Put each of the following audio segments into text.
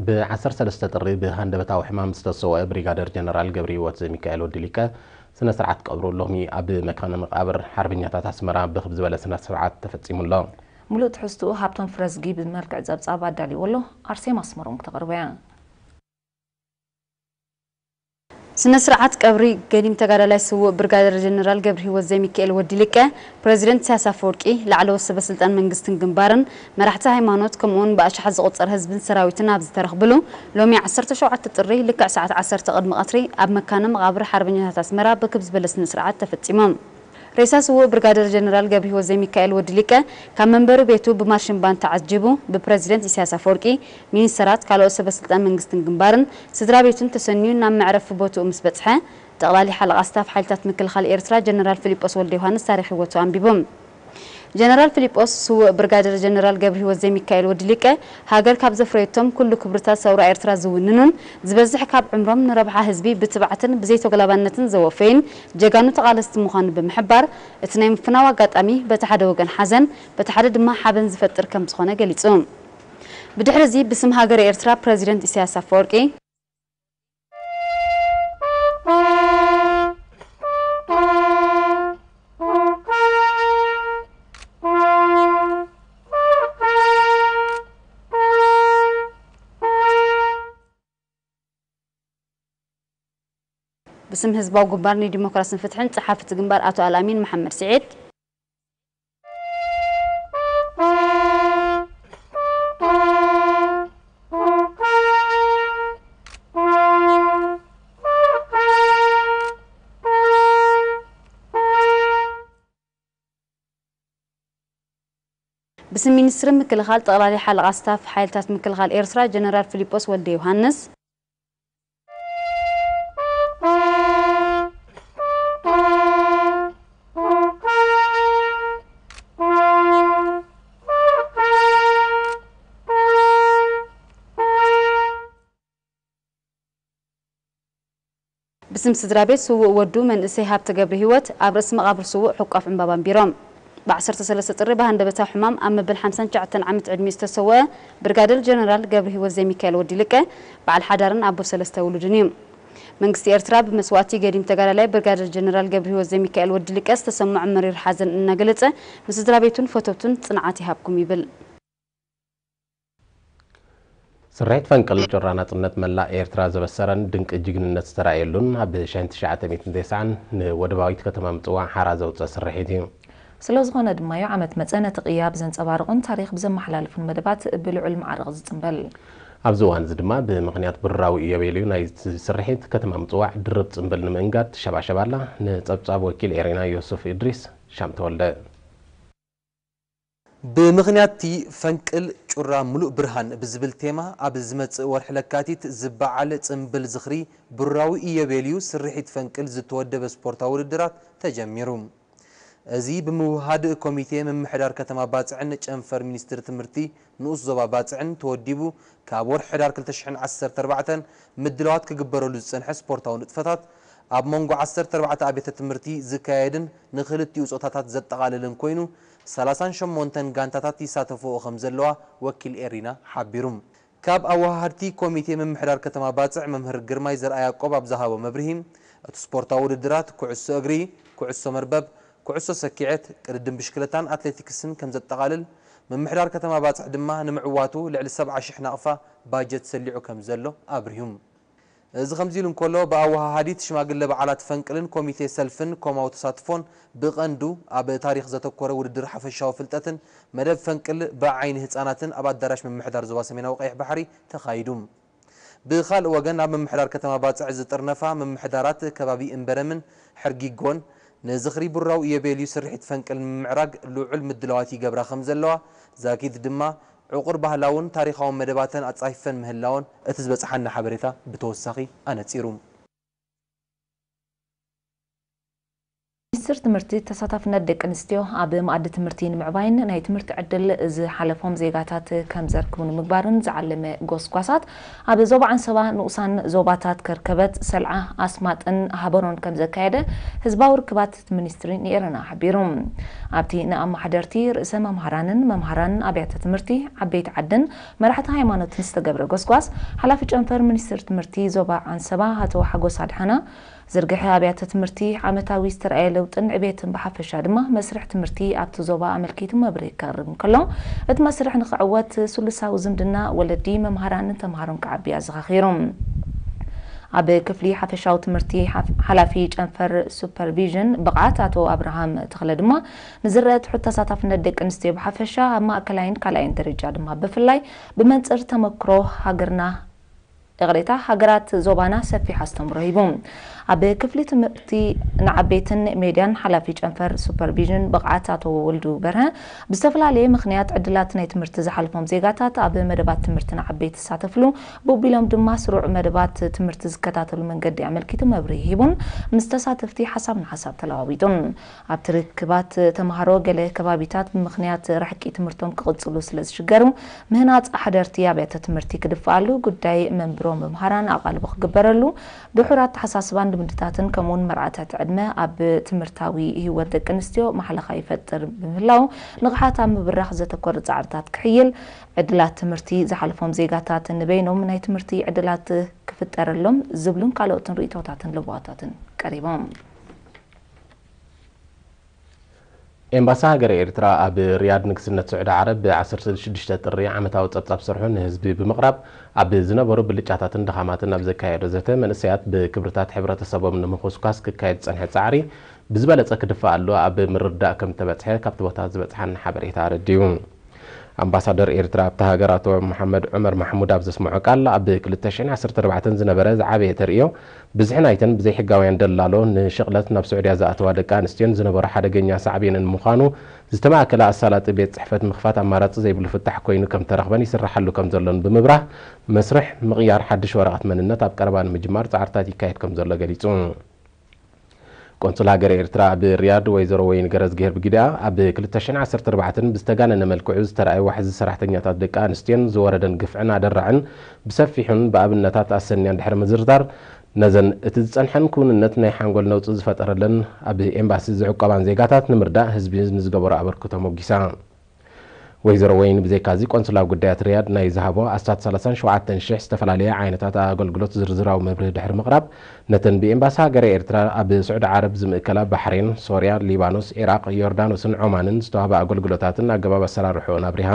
ብ ዓሰርተ ሰለስተ ጥሪ ብሃንደበታዊ ሕማም ዝተሰወአ ብሪጋደር ጀነራል ገብረሂወት ዘሚካኤል ወዲ ሊቀ ስነ ስርዓት ቀብሩ ሎሚ ኣብ መካነ መቃብር ሓርበኛታት ኣስመራ ብክብ ዝበለ ስነ ስርዓት ተፈጺሙ ኣሎ። ሙሉእ ትሕዝትኡ ሃብቶም ፍረዝጊ ብመልክዕ ጸብጻብ ኣዳልይዎ ኣሎ። ኣርሴማ ኣስመሮም ክተቕርቦ እያ። ስነ ስርዓት ቀብሪ ገዲም ተጋዳላይ ስዉእ ብርጋደር ጀነራል ገብረሂወት ዘሚካኤል ወዲ ሊቀ፣ ፕረዚደንት ኢሳያስ ኣፈወርቂ፣ ላዕለዎት ሰበ ስልጣን መንግስትን ግንባርን፣ መራሕቲ ሃይማኖት፣ ከምኡውን ብኣሽሓት ዝቑጸር ህዝብን ሰራዊትን ኣብ ዝተረኽብሉ፣ ሎሚ ዓሰርተ ሸውዓተ ጥሪ ልክዕ ሰዓት ዓሰርተ ቅድሚ ቀትሪ ኣብ መካነ መቓብር ሓርበኛታት ኣስመራ ብክብ ዝበለ ስነ ስርዓት ተፈጺሞም። ሬሳ ስዉእ ብርጋደር ጀነራል ገብረሂወት ዘሚካኤል ወዲ ሊቀ ካብ መንበሪ ቤቱ ብማርሽን ባንድ ተዓጂቡ ብፕረዚደንት ኢሳያስ ኣፈወርቂ፣ ሚኒስተራት፣ ካልኦት ሰበ ስልጣን መንግስትን ግንባርን ስድራ ቤቱን ተሰንዩ ናብ መዕረፊ ቦትኡ ምስ በጽሐ፣ ጠቕላሊ ሓለቓ ስታፍ ሓይልታት ምክልኻል ኤርትራ ጀነራል ፊሊጶስ ወልደ ዮሃንስ ታሪኽ ህይወቱ ኣንቢቡ። ጀነራል ፊሊጶስ፣ ስዉእ ብርጋደር ጀነራል ገብረሂወት ዘሚካኤል ወዲ ሊቀ፣ ሃገር ካብ ዘፍረየቶም ኩሉ ክብርታት ሰውራ ኤርትራ ዝውንኑን፣ ዝበዝሕ ካብ ዕምሮም ንረብሓ ህዝቢ ብትብዓትን ብዘይተጎላባነትን ዘወፈዩን ጀጋኑ ተቓለስቲ ምዃኑ ብምሕባር፣ እቲ ናይ ምፍናው ኣጋጣሚ በቲ ሓደ ወገን ሓዘን፣ በቲ ሓደ ድማ ሓበን ዝፈጥር ከም ዝኾነ ገሊጹ። ብድሕሪ እዚ ብስም ሃገረ ኤርትራ ፕረዚደንት ኢሳያስ ኣፈወርቂ፣ ብስም ህዝባዊ ግንባር ንዲሞክራስን ፍትሕን ጸሓፊ እቲ ግንባር ኣቶ ኣልኣሚን መሓመድ ስዒድ፣ ብስም ሚኒስትሪ ምክልኻል፣ ጠቕላሊ ሓለቓ ስታፍ ሓይልታት ምክልኻል ኤርትራ ጀነራል ፊሊጶስ ወልደ ዮሃንስ፣ ብስም ስድራ ቤት ስዉእ ወዱ መንእሰይ ሃብተ ገብረሂወት ኣብ ርእሲ መቓብር ስዉእ ሕቋፍ ዕምባባ ኣንቢሮም። ብ ዓሰርተ ሰለስተ ጥሪ ብሃንደበታዊ ሕማም ኣብ መበል ሓምሳን ትሽዓተን ዓመት ዕድሚኡ ዝተሰወአ ብርጋደር ጀነራል ገብረሂወት ዘሚካኤል ወዲ ሊቀ በዓል ሓዳርን ኣቦ ሰለስተ ውሉድን እዩ። መንግስቲ ኤርትራ ብመስዋእቲ ገዲም ተጋዳላይ ብርጋደር ጀነራል ገብረሂወት ዘሚካኤል ወዲ ሊቀ ዝተሰምዖ መሪር ሓዘን እናገለጸ፣ ንስድራ ቤቱን ፈተውቱን ጽንዓት ይሃብኩም ይብል። ስርሒት ፈንቅል ጩራ ናጽነት መላእ ኤርትራ ዘበሰረን ድንቂ ጅግንነት ዝተራእየሉን ኣብ ሸሕን ትሽዓተ ሚእትን ተስዓን ንወደባዊት ከተማ ምጽዋዕ ሓራ ዘውጸ ስርሒት እዩ። ስለ ዝኾነ ድማ እዩ ዓመት መጸ ነቲ ቅያ ብዘንጸባርቑን ታሪኽ ብዘመሓላልፉን መደባት ብልዑል ማዕርቕ ዝጽንበል። ኣብዚ እዋን እዚ ድማ ብምኽንያት ብሩራዊ ኢዮቤልዩ ናይቲ ስርሒት ከተማ ምጽዋዕ ድርብ ጽንብል ንምእንጋድ ትሸባሸብ ኣላ። ንጸብጻብ ወኪል ኤሬና ዮሱፍ እድሪስ፣ ሻም ተወልደ። ብምኽንያት እቲ ፈንቅል ጩራ ምሉእ ብርሃን ብዝብል ቴማ፣ ኣብ ዝመጽእ ወርሒ ለካቲት ዝበዓል ጽምብል ዝኽሪ ብሩራዊ ኢዮቤልዩ ስርሒት ፈንቅል ዝተወደበ ስፖርታዊ ውድድራት ተጀሚሩ። እዚ ብምውህሃድ ኮሚቴ ምምሕዳር ከተማ ባጽዕን ጨንፈር ሚኒስትሪ ትምህርቲ ንኡስ ዞባ ባጽዕን ተወዲቡ፣ ካብ ወርሒ ሕዳር ክልተ ሽሕን ዓሰርተ ኣርባዕተን ምድላዋት ክግበረሉ ዝጸንሐ ስፖርታዊ ንጥፈታት፣ ኣብ መንጎ ዓሰርተ ኣርባዕተ ኣብያተ ትምህርቲ ዝካየድን ንኽልቲኡ ጾታታት ዘጠቓልልን ኮይኑ፣ ሰላሳን ሸሞንተን ጋንታታት ይሳተፍኦ ከም ዘለዋ ወኪል ኤሪና ሓቢሩ። ካብ ኣወሃሃድቲ ኮሚቴ ምምሕዳር ከተማ ባጽዕ መምህር ግርማይ ዘርኣያቆብ ኣብ ዝሃቦ መብርሂ፣ እቲ ስፖርታዊ ውድድራት ኩዕሶ እግሪ፣ ኩዕሶ መርበብ፣ ኩዕሶ ሰኪዔት፣ ቅድድም ብሽክለታን ኣትሌቲክስን ከም ዘጠቓልል፣ ምምሕዳር ከተማ ባጽዕ ድማ ንምዕዋቱ ልዕሊ ሰብዓ ሽሕ ናቕፋ ባጀት ሰሊዑ ከም ዘሎ ኣብሪሁ። እዚ ከምዚ ኢሉ እንከሎ፣ ብኣወሃሃዲት ሽማግለ በዓላት ፈንቅልን ኮሚቴ ሰልፍን ኮማዊ ተሳትፎን ብቐንዱ ኣብ ታሪኽ ዘተኮረ ውድድር ሓፈሻዊ ፍልጠትን መደብ ፈንቅል ብዓይኒ ህጻናትን ኣብ ኣዳራሽ ምምሕዳር ዞባ ሰሜናዊ ቀይሕ ባሕሪ ተኻይዱ። ብኻልእ ወገን፣ ኣብ ምምሕዳር ከተማ ባጽዕ ዝጥርነፋ ምምሕዳራት ከባቢ እምበረምን ሕርጊጎን ንዝኽሪ ብሩራዊ ኢዮቤልዩ ስርሒት ፈንቅል ንምምዕራግ ልዑል ምድላዋት ይገብራ ከም ዘለዋ፣ ዛጊድ ድማ ዕቑር ባህላውን ታሪኻውን መደባተን ኣጻፊፈን ምህላወን እቲ ዝበጽሓና ሓበሬታ ብተወሳኺ ኣነጺሩ። ሚኒስትር ትምህርቲ፣ ተሳታፍነት ደቂ ኣንስትዮ ኣብ መኣዲ ትምህርቲ ንምዕባይን ናይ ትምህርቲ ዕድል ዝሓለፎም ዜጋታት ከም ዘርክቡ ንምግባርን ዝዓለመ ጎስጓሳት ኣብ ዞባ ዓንሰባ ንኡሳን ዞባታት ከርከበት፣ ሰልዓ፣ ኣስማጥን ሃበሮን ከም ዘካየደ ህዝባዊ ርክባት ሚኒስትሪ ንኤረና ሓቢሩ። ኣብቲ ንኣመሓደርቲ፣ ርእሰ መምሃራንን መምሃራንን ኣብያተ ትምህርቲ፣ ዓበይቲ ዓድን መራሕቲ ሃይማኖትን ዝተገብረ ጎስጓስ፣ ሓላፊ ጨንፈር ሚኒስትሪ ትምህርቲ ዞባ ዓንሰባ ኣቶ ሓጎስ ኣድሓና፣ ዝርግሐ ኣብያተ ትምህርቲ ዓመታዊ ዝተረኣየ ለውጥን ዕቤትን ብሓፈሻ ድማ መስርሕ ትምህርቲ ኣብቲ ዞባ ኣመልኪቱ መብርሂ ከቕርብ እንከሎ፣ እቲ መስርሕ ንኽዕወት ስሉሳዊ ዝምድና ወለዲ፣ መምሃራንን ተምሃሮን ክዓቢ ኣዘኻኺሩ። ኣብ ክፍሊ ሓፈሻዊ ትምህርቲ ሓፍ-፣ ሓላፊ ጨንፈር ሱፐርቪዥን ብቕዓት ኣቶ ኣብርሃም ተኽለ ድማ፣ ንዝረአ ትሑት ተሳታፍነት ደቂ ኣንስትዮ ብሓፈሻ ኣብ ማእከላይን ካልኣይን ደረጃ ድማ ብፍላይ ብመንጽር ተመክሮ ሃገርና፣ ይቕሬታ፣ ሃገራት ዞባና ሰፊሕ ኣስተምህሮ ሂቡ። ኣብ ክፍሊ ትምህርቲ ንዓበይትን ሜድያን ሓላፊ ጨንፈር ሱፐርቪዥን ብቕዓት ኣቶ ወልዱ በርሀ፣ ብዝተፈላለየ ምኽንያት ዕድላት ናይ ትምህርቲ ዝሓልፎም ዜጋታት ኣብ መደባት ትምህርቲ ንዓበይቲ ዝሳተፍሉ፣ ብቢሎም ድማ ስሩዕ መደባት ትምህርቲ ዝከታተሉ መንገዲ ኣመልኪቱ መብርሂ ሂቡን ምስ ተሳተፍቲ ሓሳብ ንሓሳብ ተለዋዊጡን። ኣብቲ ርክባት ተምሃሮ፣ ገለ ከባቢታት ብምኽንያት ርሕቂ ትምህርቶም ክቕጽሉ ስለ ዝሽገሩ፣ ምህናጽ ሓደርቲ ኣብያተ ትምህርቲ ክድፍኣሉ፣ ጉዳይ መንብሮ መምሃራን ኣቓልቦ ክግበረሉ፣ ድሑር ኣተሓሳስባን ልምድታትን ከምኡውን መርዓታት ዕድመ ኣብ ትምህርታዊ ህይወት ደቂ ኣንስትዮ ማሕለኻ ይፈጥር ብምህላው፣ ንቕሓት ኣብ ምብራኽ ዘተኮረ ጻዕርታት ክሕይል፣ ዕድላት ትምህርቲ ዝሓልፎም ዜጋታት ንበይኖም ናይ ትምህርቲ ዕድላት ክፍጠረሎም ዝብሉን ካልኦትን ርእይቶታትን ልባዋታትን ቀሪቦም። ኤምባሲ ሃገረ ኤርትራ ኣብ ሪያድ ንግስነት ስዑዲ ዓረብ ብ16 ጥሪ ዓመታዊ ጸብጻብ ስርሑ ንህዝቢ ብምቕራብ፣ ኣብ ዝነበሩ ብልጫታትን ድኻማትን ኣብ ዘካየዶ ዘተ፣ መንእሰያት ብክብርታት ሕብረተሰቦም ንምኹስኳስ ክካየድ ዝጸንሐ ጻዕሪ ብዝበለጸ ክድፋኣሉ ኣብ ምርዳእ ከም ዝተበጽሐ ካብቲ ቦታ ዝበጽሓና ሓበሬታ ኣረዲኡ። ኣምባሳደር ኤርትራ ኣብታ ሃገር ኣቶ መሓመድ ዑመር ማሕሙድ ኣብ ዘስምዖ ቃል፣ ኣብ ክልተ ሽሕን ዓሰርተ ኣርባዕተን ዝነበረ ዝዓበየ ተርእዮ፣ ብዝሒ ናይተን ብዘይሕጋውያን ደላሎ ንሽቕለት ናብ ስዑድያ ዝኣተዋ ደቂ ኣንስትዮን ዝነበሮ ሓደገኛ ሳዕቤንን ምዃኑ ዝተማእከለ ኣሳላጢ ቤት ጽሕፈት ምኽፋት ኣማራጺ ዘይብሉ ፍታሕ ኮይኑ ከም ተረኽበን ይስራሓሉ ከም ዘሎን ብምብራህ፣ መስርሕ ምቕያር ሓድሽ ወረቐት መንነት ኣብ ቀረባ ንምጅማር ጻዕርታት ይካየድ ከም ዘሎ ገሊጹ። ቆንስል ሃገረ ኤርትራ ኣብ ሪያድ ወይዘሮ ወይን ገረዝግሄር ብጊዳ፣ ኣብ ክልተ ሽሕን ዓሰርተ ኣርባዕተን ብዝተጋነነ መልክዑ ዝተራእየ ዋሕዚ ሰራሕተኛታት ደቂ ኣንስትዮን ዝወረደን ግፍዕን ኣደራዕን ብሰፊሑን ብኣብነታት ኣሰንያን ድሕሪ ምዝርዛር፣ ነዘን እቲ ዝጸንሐን ክውንነት ናይ ሓንጎል ነውጺ ዝፈጠረለን ኣብ ኤምባሲ ዝዕቆባን ዜጋታት ንምርዳእ ህዝቢ ንዝገበሮ ኣበርክቶ ሞጊሳ። ወይዘሮ ወይን ብዘይካዚ ቆንስላዊ ጉዳያት ሪያድ ናይ ዝሃቦ ኣስታት ሰላሳን ሸውዓተን ሽሕ ዝተፈላለየ ዓይነታት ኣገልግሎት ዝርዝራዊ መብርሂ ድሕሪ ምቕራብ፣ ነተን ብኤምባሲ ሃገረ ኤርትራ ኣብ ስዑዲ ዓረብ ዝምእከላ ባሕሬን፣ ሶርያ፣ ሊባኖስ፣ ኢራቕ፣ ዮርዳኖስን ዖማንን ዝተዋህበ ኣገልግሎታትን ኣገባብ ኣሰራርሕኦን ኣብሪሃ።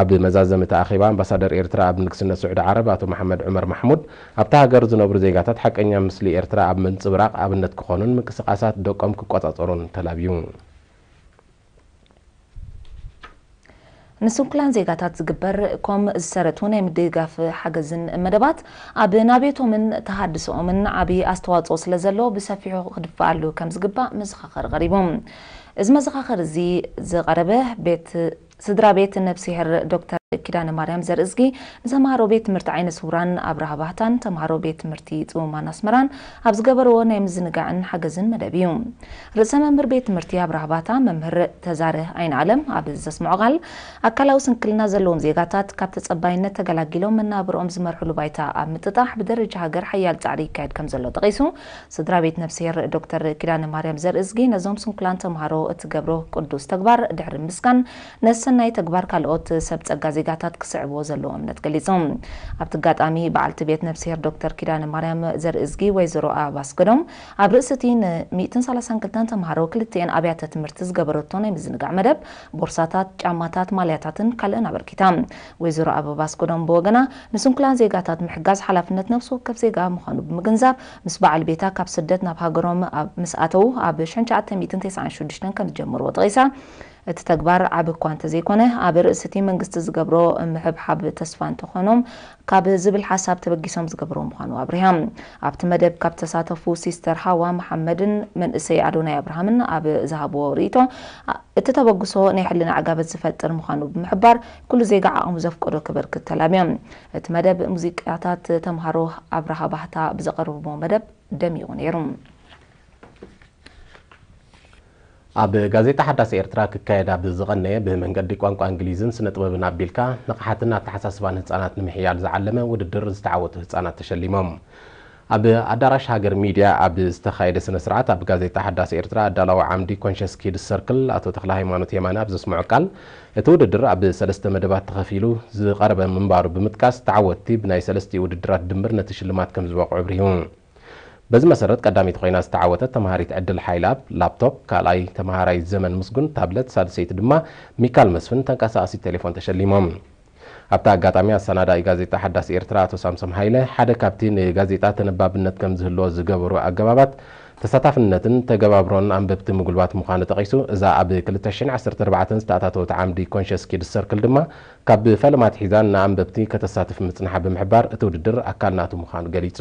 ኣብ መዛዘሚ እቲ ኣኼባ ኣምባሳደር ኤርትራ ኣብ ንግስነት ስዑዲ ዓረብ ኣቶ መሓመድ ዑመር ማሕሙድ፣ ኣብታ ሃገር ዝነብሩ ዜጋታት ሓቀኛ ምስሊ ኤርትራ ኣብ ምንጽብራቕ ኣብነት ክኾኑን ምንቅስቓሳት ደቆም ክቆጻጸሩን ተላብዩ። ንስንኩላን ዜጋታት ዝግበር ኮም ዝሰረቱ ናይ ምድግጋፍ ሓገዝን መደባት ኣብ ናብዮቶምን ተሃድሶኦምን ዓቢ ኣስተዋጽኦ ስለ ዘሎ ብሰፊሑ ክድፍኣሉ ከም ዝግባእ መዘኻኸሪ ቀሪቡ። እዚ መዘኻኸሪ እዚ ዝቐረበ ቤት ስድራ ቤት ነብስሄር ዶክተር ኪዳነ ማርያም ዘርእዝጊ ንተምሃሮ ቤት ትምህርቲ ዓይነ ስውራን ኣብርሃ ባህታን ተምሃሮ ቤት ትምህርቲ ጽውማን ኣስመራን ኣብ ዝገበርዎ ናይ ምዝንጋዕን ሓገዝን መደብ እዩ። ርእሰ መምህር ቤት ትምህርቲ ኣብርሃ ባህታ መምህር ተዛረ ኣይነ ኣለም ኣብ ዘስምዖ ቃል፣ ኣካላዊ ስንክልና ዘለዎም ዜጋታት ካብ ተጸባይነት ተገላጊሎም መናብርኦም ዝመርሕሉ ባይታ ኣብ ምጥጣሕ ብደረጃ ሃገር ሓያል ጻዕሪ ይካየድ ከም ዘሎ ጠቒሱ፣ ስድራ ቤት ነብስሄር ዶክተር ኪዳነ ማርያም ዘርእዝጊ ነዞም ስንኩላን ተምሃሮ እትገብሮ ቅዱስ ተግባር ድሕሪ ምስጋን፣ ነዚ ሰናይ ተግባር ካልኦት ሰብ ጸጋ ዜጋታት ክስዕብዎ ዘለዎ እምነት ገሊጹ። ኣብቲ ኣጋጣሚ በዓልቲ ቤት ነብስሄር ዶክተር ኪዳነ ማርያም ዘርእዝጊ ወይዘሮ ኣበባ ኣስገዶም ኣብ ርእሲ እቲ ን ሚእትን ሰላሳን ክልተን ተምሃሮ ክልቲኤን ኣብያተ ትምህርቲ ዝገበረቶ ናይ ምዝንጋዕ መደብ ቦርሳታት፣ ጫማታት፣ ማልያታትን ካልእን ኣበርኪታ። ወይዘሮ ኣበባ ኣስገዶም ብወገና ንስንኩላን ዜጋታት ምሕጋዝ ሓላፍነት ነብሲ ወከፍ ዜጋ ምዃኑ ብምግንዛብ ምስ በዓል ቤታ ካብ ስደት ናብ ሃገሮም ኣብ ምስ ኣተዉ ኣብ ሽሕን ትሽዓተ ሚእትን ተስዓን ሽዱሽተን ከም ዝጀመርዎ ጠቒሳ፣ እቲ ተግባር ዓቢ እኳ እንተዘይኮነ ኣብ ርእሲ እቲ መንግስቲ ዝገብሮ ምሕብሓብ ተስፋ እንተኾኖም ካብ ዝብል ሓሳብ ተበጊሶም ዝገብርዎ ምዃኑ ኣብሪሃ። ኣብቲ መደብ ካብ ተሳተፉ ሲስተር ሃዋ መሓመድን መንእሰይ ኣዶናይ ኣብርሃምን ኣብ ዝሃብዎ ርእይቶ፣ እቲ ተበግሶ ናይ ሕልና ዕጋበት ዝፈጥር ምዃኑ ብምሕባር ኩሉ ዜጋ ዓቕሙ ዘፍቀዶ ክበርክት ተላብዮም። እቲ መደብ ሙዚቃታት ተምሃሮ ኣብርሃ ባህታ ብዘቕርብዎ መደብ ደሚቑ ነይሩ። ኣብ ጋዜጣ ሓዳስ ኤርትራ ክካየድ ኣብ ዝቐነየ ብመንገዲ ቋንቋ እንግሊዝን ስነ ጥበብን ኣቢልካ ንቕሓትን ኣተሓሳስባን ህጻናት ንምሕያል ዝዓለመ ውድድር ዝተዓወቱ ህጻናት ተሸሊሞም። ኣብ ኣዳራሽ ሃገር ሚድያ ኣብ ዝተኻየደ ስነ ስርዓት ኣብ ጋዜጣ ሓዳስ ኤርትራ ኣዳላዊ ዓምዲ ኮንሸስ ኪድስ ሰርክል ኣቶ ተኽለ ሃይማኖት የማነ ኣብ ዘስምዖ ቃል፣ እቲ ውድድር ኣብ ሰለስተ መደባት ተኸፊሉ ዝቐረበ ምንባሩ ብምጥቃስ፣ ተዓወትቲ ብናይ ሰለስቲኡ ውድድራት ድምር ነቲ ሽልማት ከም ዝበቕዑ ኣብሪሁ። በዚ መሰረት ቀዳመይቲ ኮይና ዝተዓወተት ተምሃሪት ዕድል ሓይለኣብ ላፕቶፕ፣ ካልኣይ ተምሃራይ ዘመን ምስጉን ታብለት፣ ሳልሰይቲ ድማ ሚካል መስፍን ተንቀሳቓሲት ቴሌፎን ተሸሊሞም። ኣብቲ ኣጋጣሚ ኣሰናዳኢ ጋዜጣ ሓዳስ ኤርትራ ኣቶ ሳምሶም ሃይለ ሓደ ካብቲ ንጋዜጣ ተነባብነት ከም ዝህልዎ ዝገበሩ ኣገባባት ተሳታፍነትን ተገባብሮን ኣንበብቲ ምጉልባት ምዃኑ ጠቒሱ፣ እዛ ኣብ ክልተ ሽሕን ዓሰርተ ኣርባዕተን ዝተኣታተወት ዓምዲ ኮንሸስ ኪድስ ሰርክል ድማ ካብ ፈለማ ኣትሒዛ ንኣንበብቲ ከተሳትፍ ምጽንሓ ብምሕባር እቲ ውድድር ኣካል ናቱ ምዃኑ ገሊጹ።